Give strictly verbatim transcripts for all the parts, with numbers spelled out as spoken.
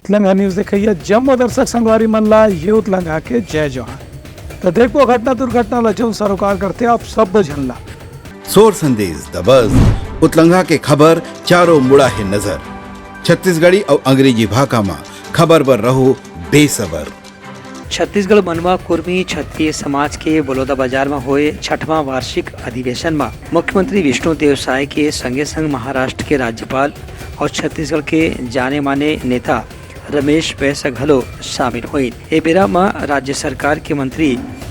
उतलंघा news देखइया जम्मो दर्शक संगवारी मन ला ये उतलंघा के जय जोहार। त देखबो घटना दुर्घटना ला जउन सरोकार करथे आप सब झन ला। सोर संदेश दबस, उतलंघा के खबर चारों मुड़ा हे नजर। छत्तीसगढ़ी अउ अंग्रेजी भाखा म खबर बर रहो बेसबर। छत्तीसगढ़ मनवा कुर्मी क्षत्रिय समाज के बलौदाबाजार म होए छठवां वार्षिक अधिवेशन म मुख्यमंत्री विष्णुदेव साय के संगे संग महाराष्ट्र के राज्यपाल अउ छत्तीसगढ़ के जाने माने नेता रमेश बैस घलो शामिल होइन। ए बेरा म राज्य सरकार के मंत्री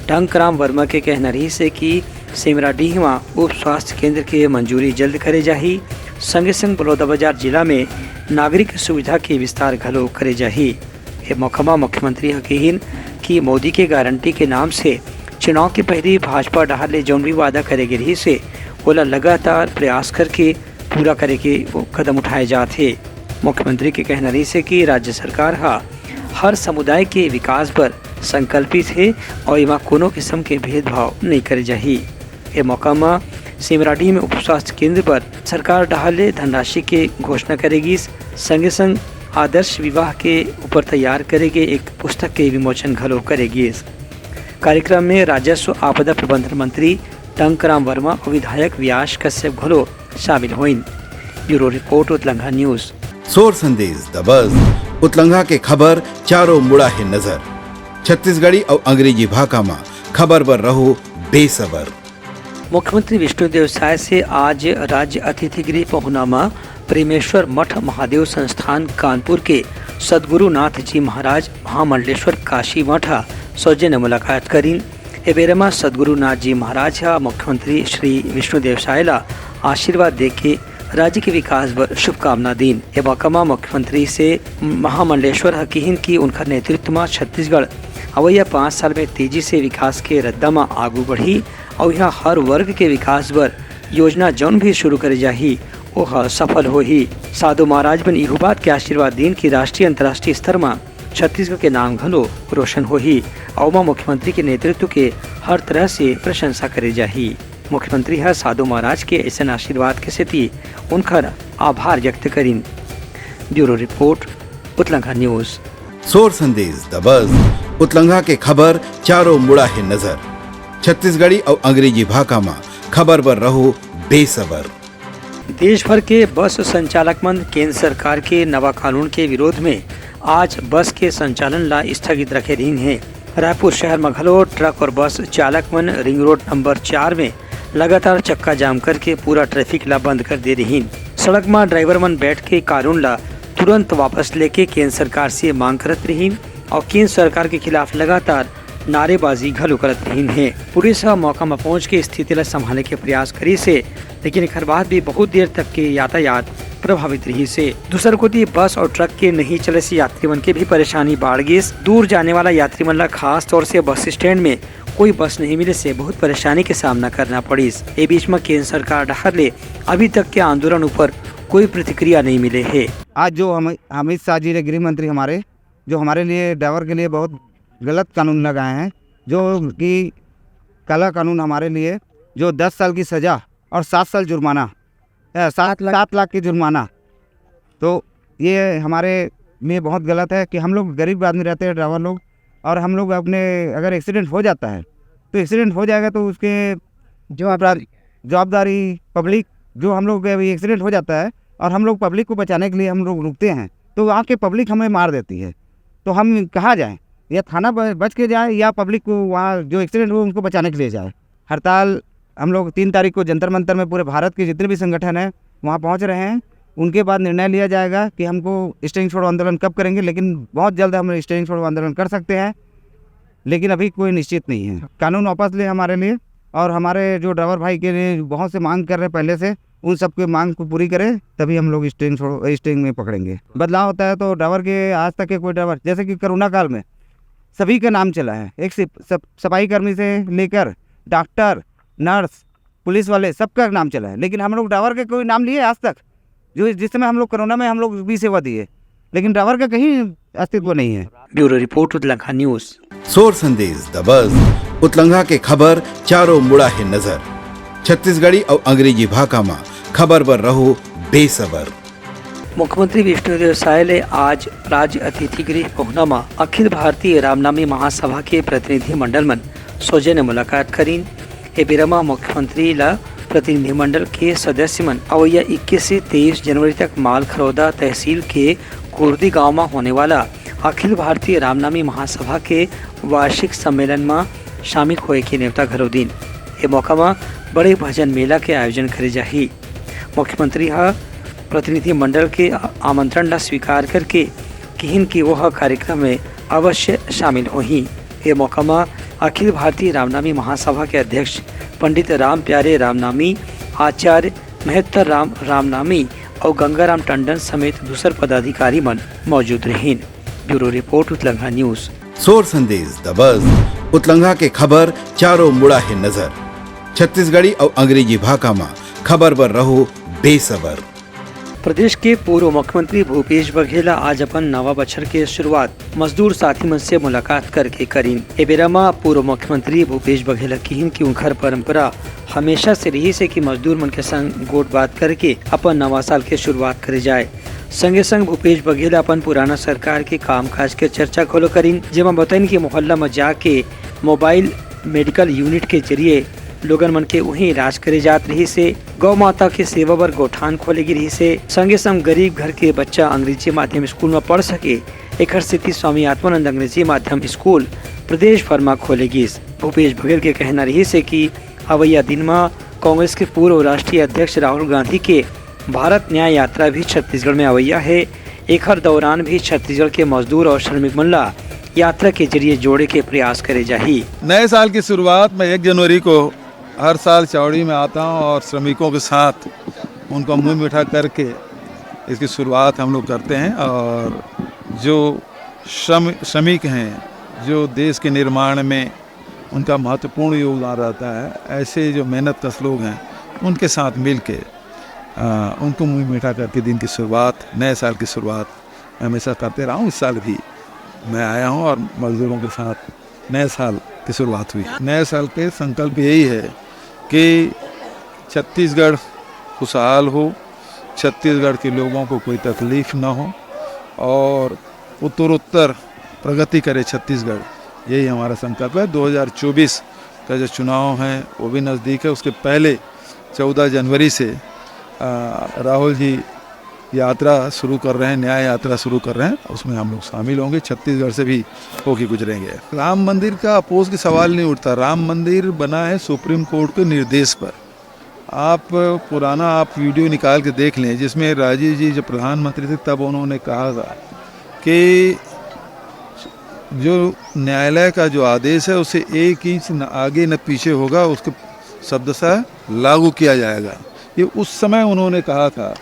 टंकराम वर्मा के कहना रहिस हे कि सेमराडीह म उप स्वास्थ्य केंद्र के मंजूरी जल्द करे जाही, संगे संग बलौदाबाजार जिला में नागरिक सुविधा के विस्तार घलो करे जाही। ए मौका म मुख्यमंत्री ह किहिन कि मोदी के गारंटी के नाम से चुनाव के पहिली भाजपा डहार ले जउन भी वादा करे गे रिहिस हे, ओला लगातार प्रयास करके पूरा करे के कदम उठाए जात हे। मुख्यमंत्री के कहना रिहिस हे कि राज्य सरकार ह हर समुदाय के विकास बर संकल्पित हे अउ एमा कोनो किसम के भेदभाव नइ करे जाही। ए मौका म सेमराडीह में उप स्वास्थ्य केंद्र बर सरकार डहार ले धनराशि के घोषणा करे गिस, संगे संग आदर्श विवाह के ऊपर तैयार करे गे एक पुस्तक के विमोचन घलो करे गिस। कार्यक्रम में राजस्व आपदा प्रबंधन मंत्री टंकराम वर्मा अउ विधायक व्यास कश्यप घलो शामिल होइन। Bureau report, Utlangha news. Sor Sandesh दबस, उतलंघा के खबर चारों मुड़ा हे नजर। छत्तीसगढ़ी अउ अंग्रेजी भाखा म खबर बर रहो बेसबर। मुख्यमंत्री विष्णुदेव साय से आज राज्य अतिथि गृह पहुना म प्रेमेश्वर मठ महादेव संस्थान कानपुर के सदगुरुनाथ जी महाराज महामंडलेश्वर काशी मठ ह सौजन्य मुलाकात करिन। ए बेरा म सदगुरुनाथ जी महाराज ह मुख्यमंत्री श्री विष्णुदेव साय ल आशीर्वाद देके राज्य के विकास बर शुभकामना दीन। ए मौका म मुख्यमंत्री से महामंडलेश्वर ह किहिन कि उनकर नेतृत्व म छत्तीसगढ़ अवइया पाँच साल में तेजी से विकास के रद्दा म आगू बढ़ही अउ इहाँ हर वर्ग के विकास बर योजना जौन भी शुरू करे जाही, ओह सफल होही। साधु महाराज मन इहू बात के आशीर्वाद दीन कि राष्ट्रीय अंतर्राष्ट्रीय स्तर म छत्तीसगढ़ के नाम घलो रोशन होही अउ ओमा मुख्यमंत्री के नेतृत्व के हर तरह से प्रशंसा करे जाही। मुख्यमंत्री ह साधु महाराज के अइसन आशीर्वाद के सेती उनकर आभार व्यक्त करिन। Bureau report, Utlangha news. Sor Sandesh दबस, उतलंघा के खबर चारों मुड़ा हे नजर। छत्तीसगढ़ी अउ अंग्रेजी भाखा म खबर बर रहो बेसबर। देश भर के बस संचालक मन केंद्र सरकार के नवा कानून के विरोध में आज बस के संचालन ला स्थगित रखे रहिन हे। रायपुर शहर म घलो ट्रक और बस चालक मन रिंग रोड नंबर चार में लगातार चक्का जाम करके पूरा ट्रैफिक ला बंद कर दे रहिन। सड़क म ड्राइवर मन बैठ के कानून ला तुरंत वापस लेके केंद्र सरकार से मांग करत रहिन और केंद्र सरकार के खिलाफ लगातार नारेबाजी घलो करत रहिन हे। पुलिस ह मौका म पहुंच के स्थिति ला संभाले के प्रयास करिस हे, लेकिन एखर बाद भी बहुत देर तक के यातायात प्रभावित रहिस हे। दूसर कोति बस और ट्रक के नहीं चले से यात्री मन के भी परेशानी बाढ़ गिस। दूर जाने वाला यात्री मन ला खास तौर से बस स्टैंड में कोई बस नहीं मिले से बहुत परेशानी के सामना करना पड़िस। ए बीच म केंद्र सरकार डहार ले अभी तक के आंदोलन ऊपर कोई प्रतिक्रिया नहीं मिले हे। आज जो हम, अमित शाह जी ने, गृह मंत्री हमारे, जो हमारे लिए, ड्राइवर के लिए बहुत गलत कानून लगाए हैं, जो कि काला कानून हमारे लिए, जो दस साल की सज़ा और सात साल जुर्माना, अ, सात लाख। सात लाख की जुर्माना। तो ये हमारे लिए बहुत गलत है कि हम लोग गरीब आदमी रहते हैं, ड्राइवर लोग, और हम लोग अपने, अगर एक्सीडेंट हो जाता है तो एक्सीडेंट हो जाएगा तो उसके जवाबदारी। जवाबदारी पब्लिक, जो हम लोग के अभी एक्सीडेंट हो जाता है और हम लोग पब्लिक को बचाने के लिए हम लोग रुकते हैं तो वहाँ के पब्लिक हमें मार देती है। तो हम कहाँ जाएँ, या थाना ब-, बच के जाएँ या पब्लिक को वहाँ जो एक्सीडेंट हुआ उनको बचाने के लिए जाएँ। हड़ताल हम लोग तीन तारीख को जंतर मंतर में पूरे भारत के जितने भी संगठन हैं वहाँ पहुँच रहे हैं। उनके बाद निर्णय लिया जाएगा कि हमको स्ट्रिंग छोड़ो आंदोलन कब करेंगे, लेकिन बहुत जल्द हम स्ट्रिंग छोड़ो आंदोलन कर सकते हैं, लेकिन अभी कोई निश्चित नहीं है। कानून वापस ले हमारे लिए, और हमारे जो ड्राइवर भाई के लिए बहुत से मांग कर रहे हैं पहले से, उन सबके मांग को पूरी करें, तभी हम लोग स्ट्रिंग छोड़ो, स्ट्रिंग में पकड़ेंगे। बदलाव होता है तो ड्राइवर के आज तक के कोई ड्राइवर, जैसे कि कोरोना काल में सभी का नाम चला है, एक सिप-, सप-, सफाई कर्मी से लेकर डॉक्टर, नर्स, पुलिस वाले, सबका नाम चला है, लेकिन हम लोग ड्राइवर का कोई नाम लिए आज तक? जो जिस समय हम लोग कोरोना में हम लोग भी सेवा दिए, लेकिन ड्राइवर का कहीं अस्तित्व नहीं है। Bureau report, Utlangha news. Sor Sandesh दबस, उतलंघा के खबर चारों मुड़ा हे नजर। छत्तीसगढ़ी अउ अंग्रेजी भाखा म खबर बर रहो बेसबर। मुख्यमंत्री विष्णुदेव साय ले आज राज्य अतिथि गृह पहुना म अखिल भारतीय रामनवमी महासभा के प्रतिनिधि मंडल मन सौजन्य मुलाकात करीन। ए बेरा म मुख्यमंत्री ल प्रतिनिधि मंडल के सदस्य मन अवइया इक्कीस से तेईस जनवरी तक मालखरौदा तहसील के कुर्दी गांव म होने वाला अखिल भारतीय रामनवमी महासभा के वार्षिक सम्मेलन म शामिल होए के नेवता घलो दीन। ए मौका म बड़े भजन मेला के आयोजन करे जाही। मुख्यमंत्री ह प्रतिनिधि मंडल के आमंत्रण ला स्वीकार करके किहिन कि ओह कार्यक्रम में अवश्य शामिल होही। ए मौका म अखिल भारतीय रामनवमी महासभा के अध्यक्ष पंडित राम प्यारे रामनामी, आचार्य महेत्तर राम रामनामी अउ गंगाराम टंडन समेत दूसर पदाधिकारी मन मौजूद रहिन। Bureau report, Utlangha news. Sor Sandesh दबस, उतलंघा के खबर चारों मुड़ा हे नजर। छत्तीसगढ़ी अउ अंग्रेजी भाखा म खबर बर रहो बेसबर। प्रदेश के पूर्व मुख्यमंत्री भूपेश बघेल आज अपन नवा बछर के शुरुआत मजदूर साथी मन से मुलाकात करके करीन। ए बेरा म पूर्व मुख्यमंत्री भूपेश बघेल किहिन कि उनखर परंपरा हमेशा से रहिस हे कि मजदूर मन के संग गोठ बात करके अपन नवा साल के शुरुआत करे जाए। संगे संग भूपेश बघेल अपन पुराना सरकार के कामकाज के चर्चा घलो करीन, जेमा बताइन कि मोहल्ला म जाके मोबाइल मेडिकल यूनिट के जरिए लोगन मन के उही इलाज करे जात रहिस हे। गौ माता के सेवा बर गौठान खोले गे रहिस हे। संगे संग गरीब घर के बच्चा अंग्रेजी माध्यम स्कूल म पढ़ सके, एखर सेती स्वामी आत्मानंद अंग्रेजी माध्यम स्कूल प्रदेश भर म खोले गिस। भूपेश बघेल के कहना रहिस हे कि अवइया दिन म कांग्रेस के पूर्व राष्ट्रीय अध्यक्ष राहुल गांधी के भारत न्याय यात्रा भी छत्तीसगढ़ में अवइया हे। एखर दौरान भी छत्तीसगढ़ के मजदूर और श्रमिक मन ला यात्रा के जरिए जोड़े के प्रयास करे जाही। नए साल की शुरुआत में एक जनवरी को हर साल चावड़ी में आता हूँ और श्रमिकों के साथ उनका मुंह मीठा करके इसकी शुरुआत हम लोग करते हैं। और जो श्रम श्रमिक हैं, जो देश के निर्माण में उनका महत्वपूर्ण योगदान रहता है, ऐसे जो मेहनत कश लोग हैं, उनके साथ मिल के, आ, उनको मुंह मीठा करके दिन की शुरुआत, नए साल की शुरुआत मैं हमेशा करते रहा हूँ। इस साल भी मैं आया हूँ और मजदूरों के साथ नए साल की शुरुआत हुई। नए साल के संकल्प यही है कि छत्तीसगढ़ खुशहाल हो, छत्तीसगढ़ के लोगों को कोई तकलीफ ना हो और उत्तरोत्तर प्रगति करे छत्तीसगढ़, यही हमारा संकल्प है। दो हज़ार चौबीस का जो चुनाव है, वो भी नज़दीक है। उसके पहले चौदह जनवरी से, आ, राहुल जी यात्रा शुरू कर रहे हैं, न्याय यात्रा शुरू कर रहे हैं, उसमें हम लोग शामिल होंगे, छत्तीसगढ़ से भी होके गुजरेंगे। राम मंदिर का अपोज की सवाल नहीं उठता। राम मंदिर बना है सुप्रीम कोर्ट के निर्देश पर। आप पुराना, आप वीडियो निकाल के देख लें, जिसमें राजीव जी जब प्रधानमंत्री थे, तब उन्होंने कहा था कि जो न्यायालय का जो आदेश है, उसे एक इंच न आगे न पीछे होगा, उसके शब्दशः लागू किया जाएगा। ये उस समय उन्होंने कहा था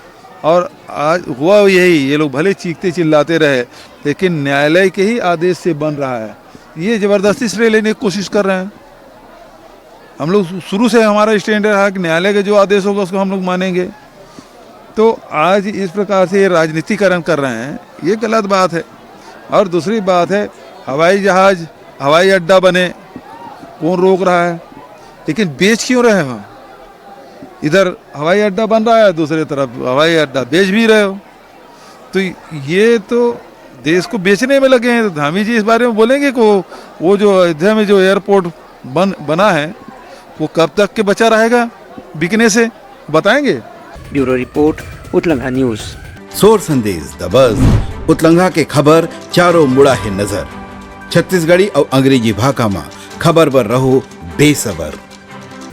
और आज हुआ यही। ये लोग भले चीखते चिल्लाते रहे, लेकिन न्यायालय के ही आदेश से बन रहा है। ये जबरदस्ती श्रेय लेने की कोशिश कर रहे हैं। हम लोग शुरू से, हमारा स्टैंड रहा कि न्यायालय का जो आदेश होगा, उसको हम लोग मानेंगे। तो आज इस प्रकार से ये राजनीतिकरण कर रहे हैं, ये गलत बात है। और दूसरी बात है, हवाई जहाज, हवाई अड्डा बने, कौन रोक रहा है? लेकिन बेच क्यों रहे हो? इधर हवाई अड्डा बन रहा है, दूसरी तरफ हवाई अड्डा बेच भी रहे हो। तो ये तो देश को बेचने में लगे हैं। तो धामी जी इस बारे में बोलेंगे को, वो जो अयोध्या में जो एयरपोर्ट बन, बना है, वो कब तक के बचा रहेगा बिकने से, बताएंगे। Bureau report, Utlangha news. Sor Sandesh दबस, उतलंघा के खबर चारों मुड़ा हे नजर। छत्तीसगढ़ी अउ अंग्रेजी भाखा म खबर बर रहो बेसबर।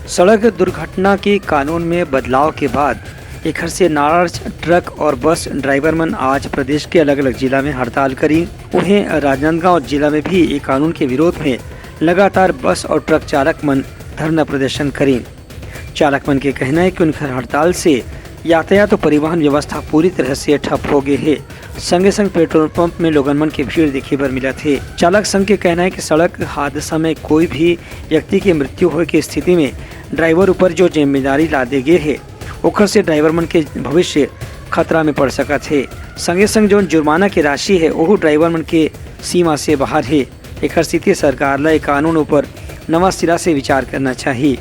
सड़क दुर्घटना के कानून में बदलाव के बाद एखर से नाराज ट्रक और बस ड्राइवर मन आज प्रदेश के अलग-अलग जिला में हड़ताल करीन। उहें, राजनांदगांव जिला में भी ए कानून के विरोध में लगातार बस और ट्रक चालक मन धरना प्रदर्शन करीन। चालक मन के कहना है कि उनकर हड़ताल से यातायात और परिवहन व्यवस्था पूरी तरह से ठप हो गए हे। संगे संग पेट्रोल पंप में लोगन मन के भीड़ देखे बर मिलत हे। चालक संघ के कहना है कि सड़क हादसा में कोई भी व्यक्ति के मृत्यु होए के स्थिति में ड्राइवर ऊपर जो जिम्मेदारी लादे गे हे, ओखर से ड्राइवर मन के भविष्य खतरा में पड़ सकत हे। संगे संग जोन जुर्माना के राशि है, ओहू ड्राइवर मन के सीमा से बाहर हे। एखर सेती सरकार ला ए कानून ऊपर नवा सिरा से विचार करना चाही।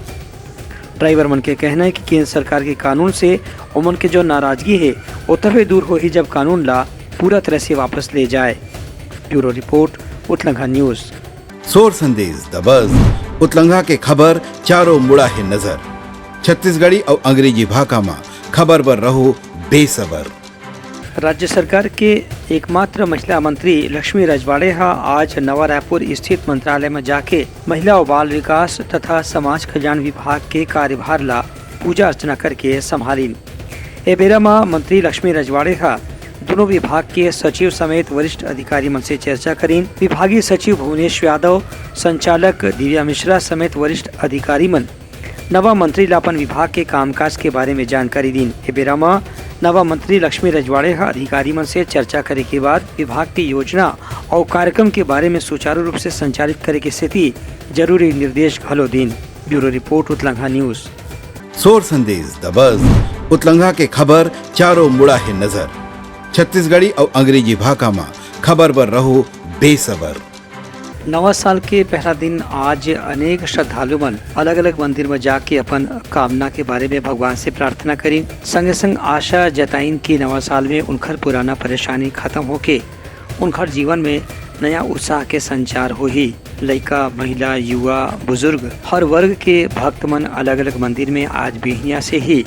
ड्राइवर मन के कहना है कि केंद्र सरकार के कानून से ओमन के जो नाराजगी हे, ओ तभे दूर होही, जब कानून ला पूरा तरह से वापस ले जाए। Bureau report, Utlangha news. Sor Sandesh दबस, उतलंघा के खबर चारों मुड़ा हे नजर। छत्तीसगढ़ी अउ अंग्रेजी भाखा म खबर बर रहो बेसबर। राज्य सरकार के एकमात्र महिला मंत्री लक्ष्मी रजवाड़े ह आज नवा रायपुर स्थित मंत्रालय म जाके महिला अउ बाल विकास तथा समाज कल्याण विभाग के कार्यभार ला पूजा अर्चना करके संभालिन। ए बेरा म मंत्री लक्ष्मी रजवाड़े ह दुनों विभाग के सचिव समेत वरिष्ठ अधिकारी मन से चर्चा करिन। विभागीय सचिव भुवनेश यादव, संचालक दिव्या मिश्रा समेत वरिष्ठ अधिकारी मन नवा मंत्री ला अपन विभाग के कामकाज के बारे में जानकारी दीन। ए बेरा म नवा मंत्री लक्ष्मी रजवाड़े ह अधिकारी मन से चर्चा करे के बाद विभाग के योजना अउ कार्यक्रम के बारे में सुचारू रूप से संचालित करे के सेती जरूरी निर्देश घलो दीन। Bureau report, Utlangha news. Sor Sandesh दबस, उतलंघा के खबर चारों मुड़ा हे नजर। छत्तीसगढ़ी अउ अंग्रेजी भाखा म खबर बर रहो बेसबर। नवा साल के पहला दिन आज अनेक श्रद्धालु मन अलग-अलग मंदिर म जाके अपन कामना के बारे में भगवान से प्रार्थना करिन। संगे-संग आशा जताइन कि नवा साल में उनखर पुराना परेशानी खत्म होके उनखर जीवन में नया उत्साह के संचार होही। लइका, महिला, युवा, बुजुर्ग, हर वर्ग के भक्त मन अलग-अलग मंदिर में आज बिहनिया से ही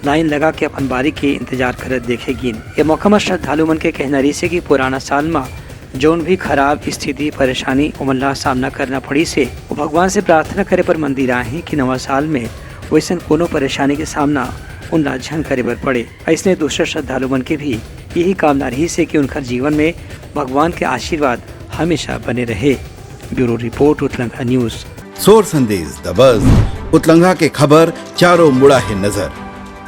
लाइन लगा के अपन बारी के इंतजार करत देखे गिन। ये मौका म श्रद्धालु मन के कहना रहिसे कि पुराना साल म जौन भी खराब स्थिति, परेशानी ओमन ला सामना करना पड़िस हे, वो भगवान से प्रार्थना करे बर मंदिर आए हे कि नवा साल में वैसन कोनो परेशानी के सामना उन ला झन करे बर पड़े। अइसने दूसरा श्रद्धालु मन के भी यही कामना रहिस हे कि उनखर जीवन में भगवान के आशीर्वाद हमेशा बने रहे। Bureau report, Utlangha news. Sor Sandesh दबस, उतलंघा के खबर चारों मुड़ा हे नजर।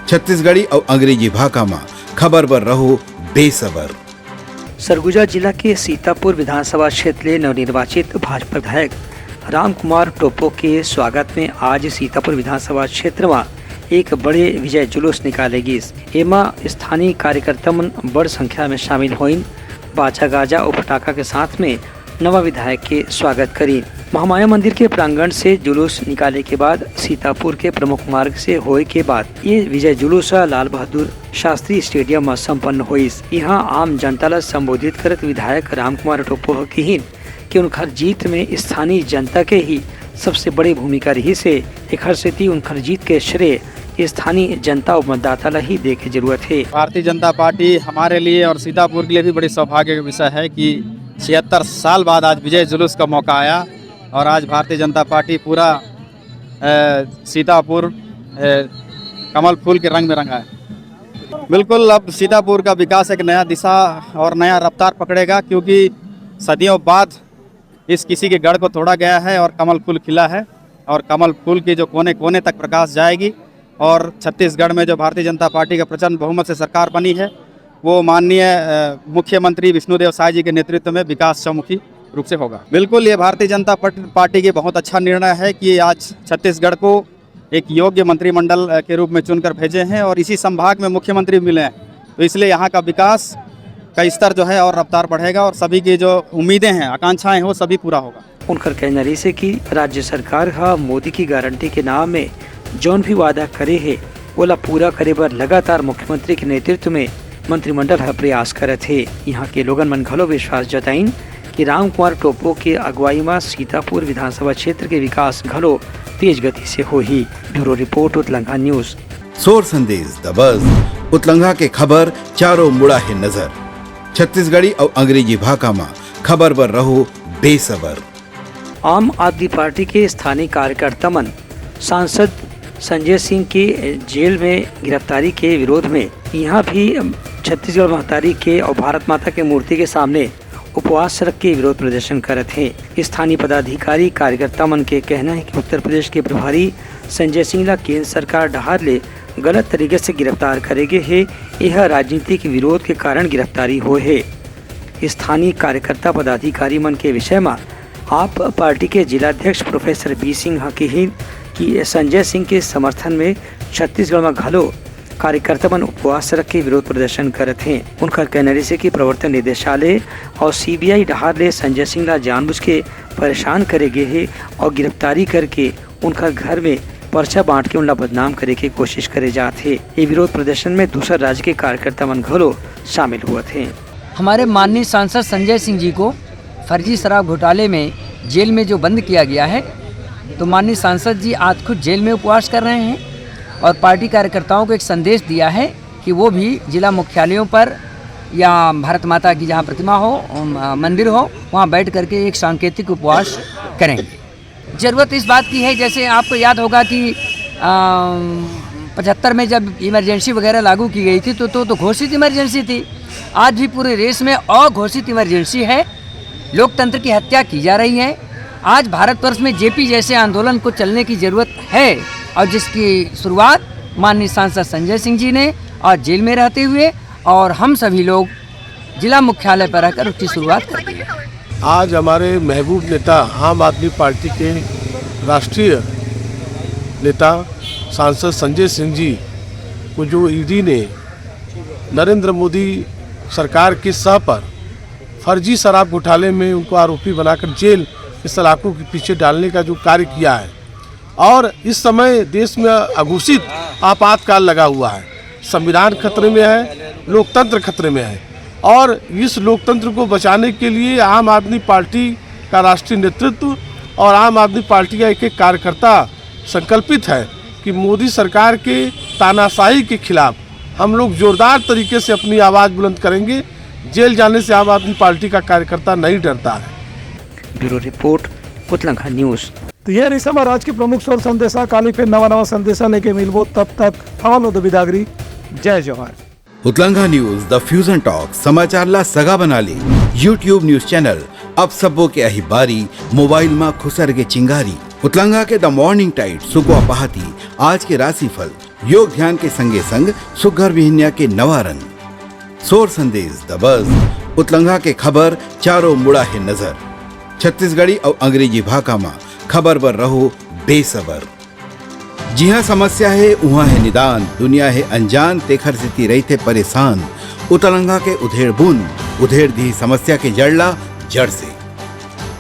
छत्तीसगढ़ी अउ अंग्रेजी भाखा म खबर बर रहो बेसबर। सरगुजा जिला के सीतापुर विधानसभा क्षेत्र ले नवनिर्वाचित भाजपा विधायक रामकुमार टोप्पो के स्वागत में आज सीतापुर विधानसभा क्षेत्र म एक बड़े विजय जुलूस निकाले गिस। एमा स्थानीय कार्यकर्ता मन बड़ संख्या में शामिल होइन। बाजा गाजा अउ पटाखा के साथ में नवा विधायक के स्वागत करिन। महामाया मंदिर के प्रांगण से जुलूस निकाले के बाद सीतापुर के प्रमुख मार्ग से होए के बाद ये विजय जुलूस ह लाल बहादुर शास्त्री स्टेडियम म संपन्न होइस। इहां आम जनता ल संबोधित करत विधायक रामकुमार टोप्पो ह किहिन कि उनखर जीत में स्थानीय जनता के ही सबसे बड़ी भूमिका रहिस हे। एखर सेती उनखर जीत के श्रेय स्थानीय जनता अउ मतदाता ल ही दे के जरूरत हे। भारतीय जनता पार्टी हमारे लिए और सीतापुर के लिए भी बड़ी सौभाग्य का विषय है कि छिहत्तर साल बाद आज विजय जुलूस का मौका आया और आज भारतीय जनता पार्टी पूरा, अ, सीतापुर, अ, कमल फूल के रंग में रंगा है। बिल्कुल, अब सीतापुर का विकास एक नया दिशा और नया रफ्तार पकड़ेगा, क्योंकि सदियों बाद इस किसी के गढ़ को तोड़ा गया है और कमल फूल खिला है और कमल फूल के जो कोने कोने तक प्रकाश जाएगी और छत्तीसगढ़ में जो भारतीय जनता पार्टी का प्रचंड बहुमत से सरकार बनी है, वो माननीय, अ, मुख्यमंत्री विष्णुदेव साय जी के नेतृत्व में विकास चौमुखी रूप से होगा। बिल्कुल, ये भारतीय जनता पट-, पार्टी की बहुत अच्छा निर्णय है कि आज छत्तीसगढ़ को एक योग्य मंत्रिमंडल, अ, के रूप में चुनकर भेजे हैं और इसी संभाग में मुख्यमंत्री मिले हैं, तो इसलिए यहाँ का विकास का स्तर जो है और रफ्तार बढ़ेगा और सभी की जो उम्मीदें हैं, आकांक्षाएं हैं, वो सभी पूरा होगा। उनकर कहना रहिस हे कि राज्य सरकार ह मोदी की गारंटी के नाम में जौन भी वादा करे हे, ओला पूरा करे बर लगातार मुख्यमंत्री के नेतृत्व में मंत्रिमंडल ह प्रयास करत हे। इहां के लोगन मन घलो विश्वास जताइन कि रामकुमार टोप्पो के अगुवाई म सीतापुर विधानसभा क्षेत्र के विकास घलो तेज गति से होही। Bureau report, Utlangha news. Sor Sandesh दबस, उतलंघा के खबर चारों मुड़ा हे नजर। छत्तीसगढ़ी अउ अंग्रेजी भाखा म खबर बर रहो बेसबर। आम आदमी पार्टी के स्थानीय कार्यकर्ता मन सांसद संजय सिंह के जेल में गिरफ्तारी के विरोध में इहां भी छत्तीसगढ़ महतारी के अउ भारत माता के मूर्ति के सामने उपवास रख के विरोध प्रदर्शन करत हे। स्थानीय पदाधिकारी कार्यकर्ता मन के कहना हे कि उत्तर प्रदेश के प्रभारी संजय सिंह ला केंद्र सरकार डहार ले गलत तरीके से गिरफ्तार करे गे हे। यह राजनीतिक विरोध के कारण गिरफ्तारी होए हे। स्थानीय कार्यकर्ता पदाधिकारी मन के विषय म आप पार्टी के जिलाध्यक्ष प्रोफेसर बी सिंह ह किहिन कि संजय सिंह के समर्थन में छत्तीसगढ़ म घलो कार्यकर्ता मन उपवास रख के विरोध प्रदर्शन करत हें। उनकर कहना रहिसे कि प्रवर्तन निदेशालय अउ सीबीआई डहार ले संजय सिंह ला जानबूझ के परेशान करे गे हे अउ गिरफ्तारी करके उनकर घर में पर्चा बांट के उनला बदनाम करे के कोशिश करे जात हे। ये विरोध प्रदर्शन में दूसरा राज्य के कार्यकर्ता मन घलो शामिल हुए थे। हमारे माननीय सांसद संजय सिंह जी को फर्जी शराब घोटाले में जेल में जो बंद किया गया है, तो माननीय सांसद जी आज खुद जेल में उपवास कर रहे हैं और पार्टी कार्यकर्ताओं को एक संदेश दिया है कि वो भी जिला मुख्यालयों पर या भारत माता की जहाँ प्रतिमा हो, अम, मंदिर हो, वहाँ बैठ करके एक सांकेतिक उपवास करेंगे। जरूरत इस बात की है, जैसे आपको याद होगा कि पचहत्तर में जब इमरजेंसी वगैरह लागू की गई थी, तो तो, तो घोषित इमरजेंसी थी। आज भी पूरे देश में अघोषित इमरजेंसी है। लोकतंत्र की हत्या की जा रही है। आज भारतवर्ष में जेपी जैसे आंदोलन को चलने की जरूरत है, और जिसकी शुरुआत माननीय सांसद संजय सिंह जी ने, और जेल में रहते हुए, और हम सभी लोग जिला मुख्यालय पर रहकर उसकी शुरुआत कर दी है। आज हमारे महबूब नेता आम आदमी पार्टी के राष्ट्रीय नेता सांसद संजय सिंह जी को जो ईडी ने नरेंद्र मोदी सरकार के सह पर फर्जी शराब घोटाले में उनको आरोपी बनाकर जेल के सलाखों के पीछे डालने का जो कार्य किया है, और इस समय देश में अघोषित आपातकाल लगा हुआ है, संविधान खतरे में है, लोकतंत्र खतरे में है, और इस लोकतंत्र को बचाने के लिए आम आदमी पार्टी का राष्ट्रीय नेतृत्व और आम आदमी पार्टी का एक एक कार्यकर्ता संकल्पित है कि मोदी सरकार के तानाशाही के खिलाफ हम लोग जोरदार तरीके से अपनी आवाज़ बुलंद करेंगे। जेल जाने से आम आदमी पार्टी का कार्यकर्ता नहीं डरता है। Bureau report, Utlangha news. तो ये रहिस हमर आज के प्रमुख स्वर संदेशा। काली फिर नवा नवा संदेशा लेके मिलबो, तब तक हवा लो दो बिदागरी। जय जोहार। उतलंघा न्यूज़, द फ्यूजन टॉक, समाचार ला सगा बना ले। YouTube न्यूज़ चैनल अब सबो के अही बारी, मोबाइल मा खुसर के चिंगारी। उतलंघा के द मॉर्निंग टाइड, सुकवा पहाती, आज के राशिफल, योग ध्यान के संगे संग सुघर बिहनिया के नवा रंग। सोर संदेश, द बज, उतलंघा के खबर, चारों मुड़ा है नजर। छत्तीसगढ़ी अउ अंग्रेजी भाखा मा खबर बर रहो बेसबर। जिहाँ समस्या हे, उहाँ हे निदान, दुनिया हे अनजान, तेखर सेती रहिथे परेशान। उतलंघा के उधेड़ बुन, उधेड़ दिही समस्या के जड़ ला जड़ से।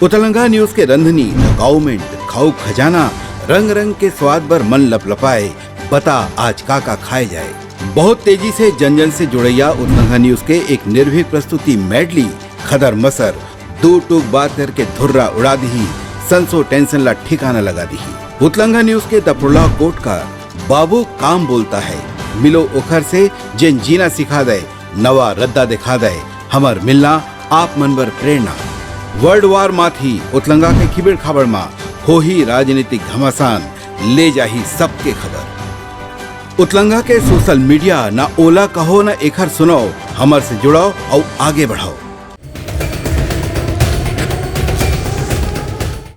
उतलंघा न्यूज़ के रंधनी, द गाउमेंट, खाऊ खजाना, रंग रंग के स्वाद बर मन लपलपाए, बता आज का का खाए जाए। बहुत तेजी से जन जन से जुड़ैया उतलंघा न्यूज़ के एक निर्भीक प्रस्तुति मेडली, खदर मसर, दो टूक बात करके धुर्रा उड़ा दिही, संसो टेंशन ला ठिकाना लगा दिही। उतलंघा न्यूज़ के द प्रोलॉग कोट का बाबू काम बोलता है, मिलो ओखर से जेन जीना सिखा दे, नवा रद्दा दिखा दे, हमर मिलना आप मन बर प्रेरणा। वर्ल्ड वार माथी उतलंघा के खिबड़ खाबड़ मा होही राजनीतिक घमासान, ले जाही सबके खबर। उतलंघा के सोशल मीडिया, ना ओला कहो ना एखर सुनाओ, हमर से जुड़ाओ अउ आगे बढ़ाओ।